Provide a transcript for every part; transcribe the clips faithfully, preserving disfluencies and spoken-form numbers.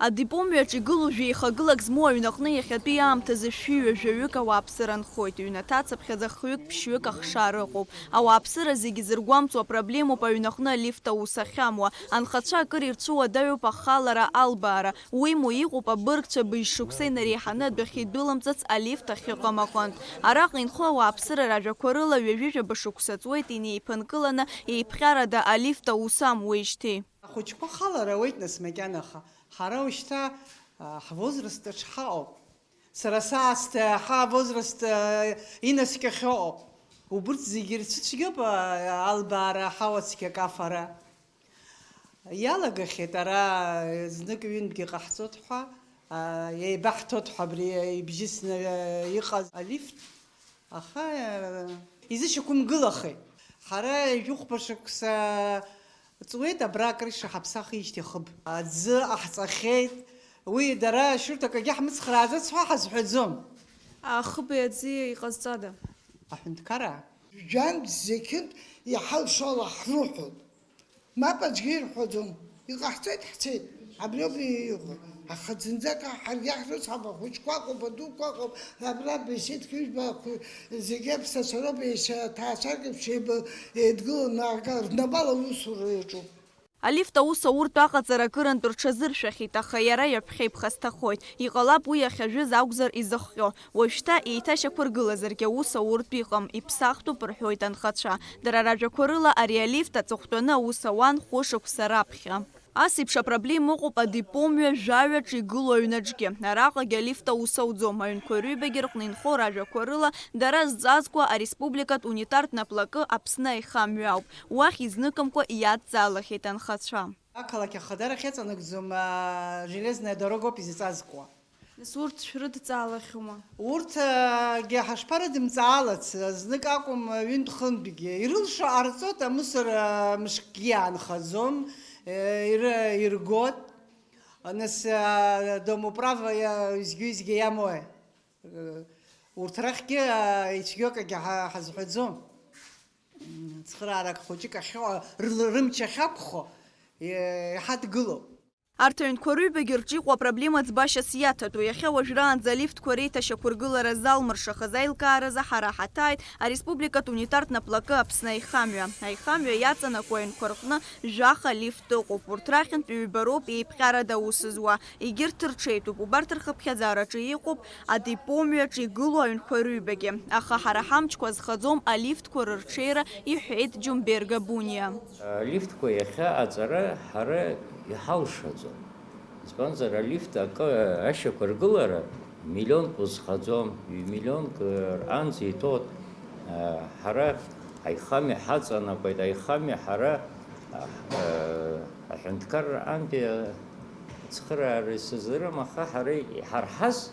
Адипо мҩаҿ игылоу жәеихагылак змоу аҩнаҟны иахьатәи аамҭазы шәи ҩажәаҩык ауааԥсыра нхоит. Ҩнаҭа цыԥхьаӡа хҩык-ԥшьҩык ахшара ыҟоуп. Ауааԥсыра зегьы зыргәамҵуа проблемоуп аҩнаҟны алифт аус ахьамуа. Анхацәа акыр ирцәуадаҩуп ахалара, албаара. Уимоу, иҟоуп абыргцәа быжь шықәса инареиҳаны адәахьы идәылымҵыц алифт ахьыҟам аҟынтә. Араҟа инхо ауааԥсыра ражәақәа рыла ҩажәижәаба шықәса ҵуеит инеиԥынкыланы еиԥҟьарада алифт аус амуеижьҭеи. Ахәыҷқәа халара ауеит, нас, макьанаха. Ҳара ушьҭа, а, ҳвозраст аҿы ҳаҟоуп. Сара саасҭа ҳа возраст, а, инаскьахьоу. Убырҭ зегьы ирцәыцәгьоуп, а, албаара, ҳауацқьа акафара. Иалагахьеит ара знык-ҩынтәгьы ҟаҳҵоит ҳәа, а, еибаҳҭоит ҳәа абри ибжьысны, а, иҟаз алифт. Аха, э, изышьақәымгылахеит. Ҳара жәохәба шықәса ҵуеит, абра акрыша ҳаԥсахижьҭеи хыб. Аӡы ҟаҳҵахьеит. Уи дара шьурҭак акгьы ҳмыцхраазац ҳәа ҳазҳәаӡом. Ахыби аӡи иҟазҵада? Аҳәынҭқараа. Жәантә зқьынтә иҳалшо ала ҳрыҳәоит. Мап аӡәгьы ирҳәаӡом. Иҟаҳҵеит, ҳцеит. Абриоуп иҟоу. Аха зынӡак ҳаргьы ҳрыцҳауп, ахәыҷқәа ыҟоуп, адуқәа ыҟоуп, абра беседка ижәбақәа, зегьы аԥсацәа роуп, еишьа ҭаацәак еиԥш еиб-, еидгыланы ага-, рнапала аусура иаҿуп. Алифт аус ауртә аҟаҵара акырынтә рҽазыршәахьеит, аха иара ҩаԥхьа иԥхасҭахоит. Иҟалап уи иахьажәыз акәзар изыхҟьо. Уажәшьҭа еиҭашьақәыргылазаргьы аус ауртә иҟам, иԥсахтәуп рҳәоит анхацәа. Дара ражәақәа рыла, ари алифт аҵыхәтәаны аус ауан хәышықәса раԥхьа. Ас еиԥш апроблема ыҟоуп адепо мҩа жәаҩаҿ игылоу аҩнаҿгьы. Араҟагьы алифт аус ауӡом. Аҩнқәа рыҩбагьы рҟны инхо ражәақәа рыла, дара зҵазкуа ареспубликатә унитартә наплакы Аԥсны аихамҩа ауп. Уахь изныкымкәа иадҵаалахьеит анхацәа. Ақалақь ахадара ахьыҵанакӡом, а, железная дорога ауп изҵазкуа. Нас урҭ шәрыдҵаалахьоума? Урҭгьы ҳашԥарыдымҵаалац, знык акәым, ҩынтә-хынтәгьы. Ирылшо ҟарҵоит, амусор, а, мышкгьы иаанхаӡом, э, ир-, иргоит. Нас, а, домоуправ иа-, изгьы-изгьы иамои? Э, урҭ рахьгьы, а, ицәгьоу акгьы ҳа-, ҳазҳәаӡом. М, цхыраарак хәыҷык ахьыҟоу, р-, рымч ахьақәхо, е-, иҳадгылоуп. Арҭ аҩнқәа рыҩбагьы рҿы иҟоу апроблема ӡбашьас иаҭатәу, иахьа уажәраанӡа алифтқәа реиҭашьақәыргылара залмыршахаз аилкааразы ҳара ҳаҭааит ареспубликатә унитартә наплакы Аԥсны аихамҩа. Аихамҩа иаҵанакуа аҩнқәа рҟны жәаха лифт ыҟоуп. Урҭ рахьынтә ҩба роуп еиԥҟьарада аус зуа. Егьырҭ рҽеитәуп. Убарҭ рхыԥхьаӡараҿы иҟоуп адепо мҩаҿ игылоу аҩнқәа рыҩбагьы. Аха ҳара ҳамчқәа азхаӡом алифтқәа рырҽеира, иҳәеит Џьумбер Габуниа. Алифтқәа иахьа аҵара ҳара иҳалшаӡом. Избанзар, алифт акы ашьақәыргылара миллионк узхаӡом, ҩ-миллионк, э, рҟынӡа иҭоуп. Э, ҳара аихамҩа ҳаҵанакуеит, аихамҩа ҳара, э, аҳәынҭқарра антәи ацхыраара исыздырам, аха ҳара иҳарҳаз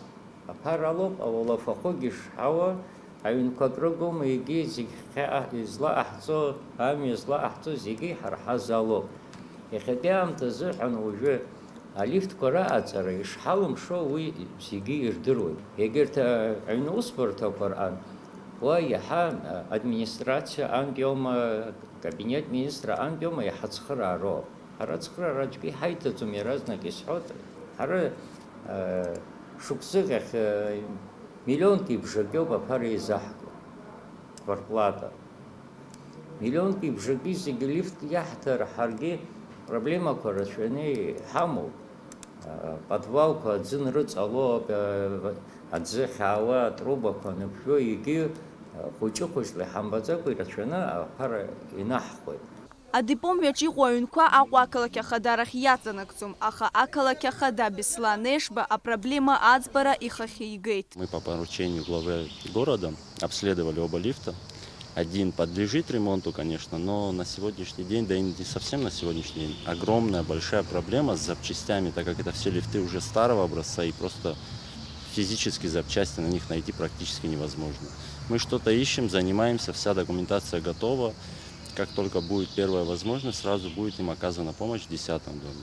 Аԥара алоуп, ауалафахәыгьы шҳауа, аҩнқәа акрыгома, егьи зегь хьаа излаҟаҳҵо, амҩа злаҟаҳҵо зегьы иҳарҳаз алоуп. Иахьатәи аамҭазыҳәан уажәы алифтқәа раҟаҵара ишҳалымшо уи зегьы ирдыруеит. Егьырҭ, а, аҩны усбарҭақәа рҟан уа иаҳа, а, администрациа антә иоума, кабинет министра антә иоума иаҳа цхыраароуп. Ҳара цхыраара аӡәгьы иҳаиҭаӡом, иаразнак исҳәоит. Ҳара, э, шықәсык ахь, э, миллионки бжаки ауп аԥара еизаҳго, квартплата. Миллионки бжаки зегьы лифт иаҳҭар, ҳаргьы проблемақәа рацәаны иҳамоуп. Э, подвалқәа аӡы нрыҵалоуп, э, аӡы хьаауа атрубақәа аныԥжәо, егьи, э, хәыҷы-хәыҷла иҳамбаӡакәа ирацәаны аԥара инаҳхуеит. Адепо мҩаҿ иҟоу аҩнқәа Аҟәа ақалақь ахадарахь иаҵанакӡом, аха ақалақь ахада Беслан Ешба апроблема аӡбара ихахьы игеит. Мы по поручению главы города обследовали оба лифта. Один подлежит ремонту, конечно, но на сегодняшний день, да и не совсем на сегодняшний день, огромная большая проблема с запчастями, так как это все лифты уже старого образца и просто физически запчасти на них найти практически невозможно. Мы что-то ищем, занимаемся, вся документация готова. Как только будет первая возможность, сразу будет им оказана помощь в десятом доме.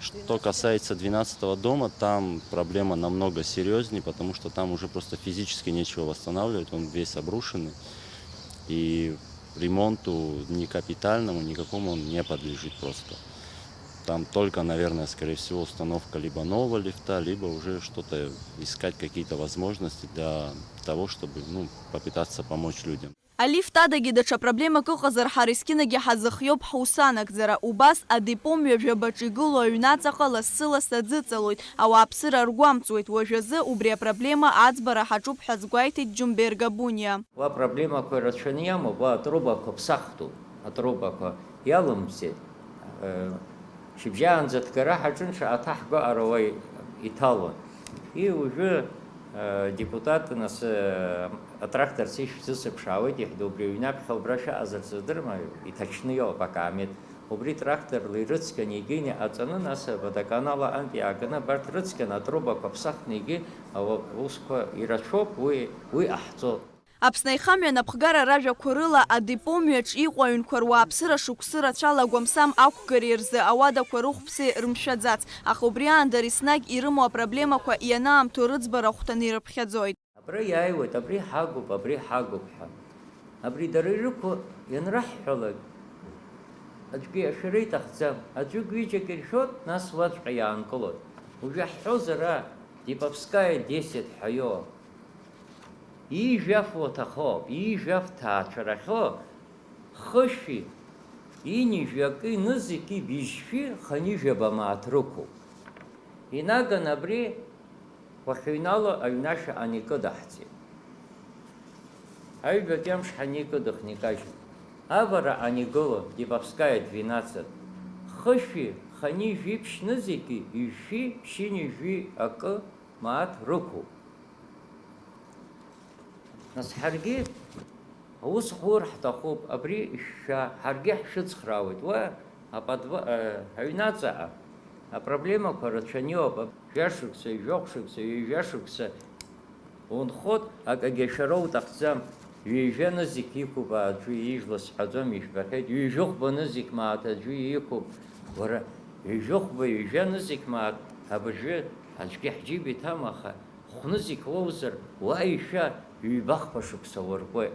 Что касается двенадцатого дома, там проблема намного серьезнее, потому что там уже просто физически нечего восстанавливать, он весь обрушенный. И ремонту ни капитальному, никакому он не подлежит просто. Там только, наверное, скорее всего, установка либо нового лифта, либо уже что-то искать, какие-то возможности для того, чтобы, ну, попытаться помочь людям. Алифт адагьы даҽа проблемак ыҟазар, ҳара есқьынагьы ҳазыхиоуп ҳусанагӡара. Убас адепо мҩа жәабаҿ игылоу аҩнаҵаҟа лассы-ласс аӡы ыҵалоит, ауааԥсыра ргәамҵуеит. Уажәазы убри апроблема аӡбара ҳаҿуп ҳәа азгәеиҭеит Џьумбер Габуниа. Уа проблемақәа рацәаны иамоуп, уа атрубақәа ԥсахтәуп, атрубақәа иалымҵит. Шьыбжьаанӡа ҭгара ҳаҿын, шаҟа ҭаҳго аруа иҭалон. И уажәы, э, депутат, нас, э, атракторцәа ишәзысыԥшаауеит, иҳәеит, убри аҩнаԥхьа убра шәаҟазар сыздырма, иҭачны иоуп акаамеҭ. Убри тракторла ирыцқьаны егьины иҟаҵаны, нас аводоканал аҟынтә иааганы абарҭ рыцқьаны атрубақәа ԥсахны егьи аусқәа ирацәоуп, уи, уи ҟаҳҵо. Аԥсны аихамҩа анапхгара ражәақәа рыла, адепо мҩаҿ иҟоу аҩнқәа руааԥсыра шықәсы рацәала агәамсам ақәгареи рзы ауадақәа рыхәԥсеи рымшәаӡац, аха убри аанда еснагь ирымоу апроблемақәа ианаамҭоу рыӡбара ахәҭаны ирыԥхьаӡоит. Абра иааиуеит, абри ҳагуп, абри ҳагуп ҳәа. Абри дара ирықәу ианраҳҳәалак, аӡәгьы ашәара иҭахӡам, аӡәык-ҩыџьак иршәоит, нас уаҵәҟьа иаанкылоит. Уажәы ҳҳәозар, а, Деповская десять ҳәа иоуп. Ижәаф уаҭахоуп, ижәаф ҭаацәарахьоу хышәи, инижәи акы инызқьи быжьшәи хынҩажәаба мааҭ рықәуп. Инаган абри уахьыҩнало аҩнашә аникыдаҳҵеит. Аҩбатәи амш ҳаникыдых никажьуп. Авара анигыло, Деповская двенадцать, хышәи хынҩажәи ԥшьнызқьи ҩшәи ԥшьынҩажәи акы мааҭ рықәуп. Нас ҳаргьы аус ҳур ҳҭахуп, абри шәшәа, ҳаргьы ҳшәыцхраауеит. Уа аподва-, э, аҩнаҵаҟа апроблемақәа рацәаны иоуп. Жәашықәса, жәохә шықәса, ҩажәа шықәса унхоит, акагьы ашәара уҭахӡам. Ҩажәа нызқь иқәуп аӡәы, ижәла сҳәаӡом, ижәбахьеит, ҩажәихәба нызқь мааҭ аӡәы иқәуп. Уара, ҩажәихәба, ҩажәа нызқь мааҭ абыржәы аӡәгьы ҳџьыба иҭам, аха хәнызқь уоузар, уа ишәа, ҩбахԥа шықәса уаркуеит.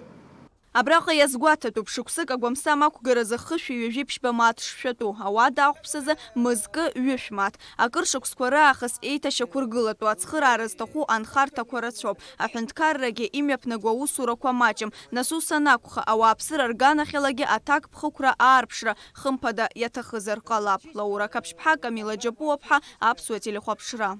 Абраҟа иазгәаҭатәуп, шықәсык агәамсам ақәгаразы хышәи ҩажәи ԥшьба мааҭ шшәатәу, ауада ахәԥсазы мызкы ҩышә мааҭ. Акыр шықәсқәа раахыс еиҭашьақәыргылатәу ацхыраара зҭаху анхарҭақәа рацәоуп. Аҳәынҭқаррагьы имҩаԥнаго аусурақәа маҷым. Нас ус анакәха, ауааԥсыра рганахьалагьы аҭакԥхықәра аарԥшра, хымԥада, иаҭахызар ҟалап. Лаура Қаԥшьԥҳа, Камила Џьапуаԥҳа, Аԥсуа телехәаԥшра.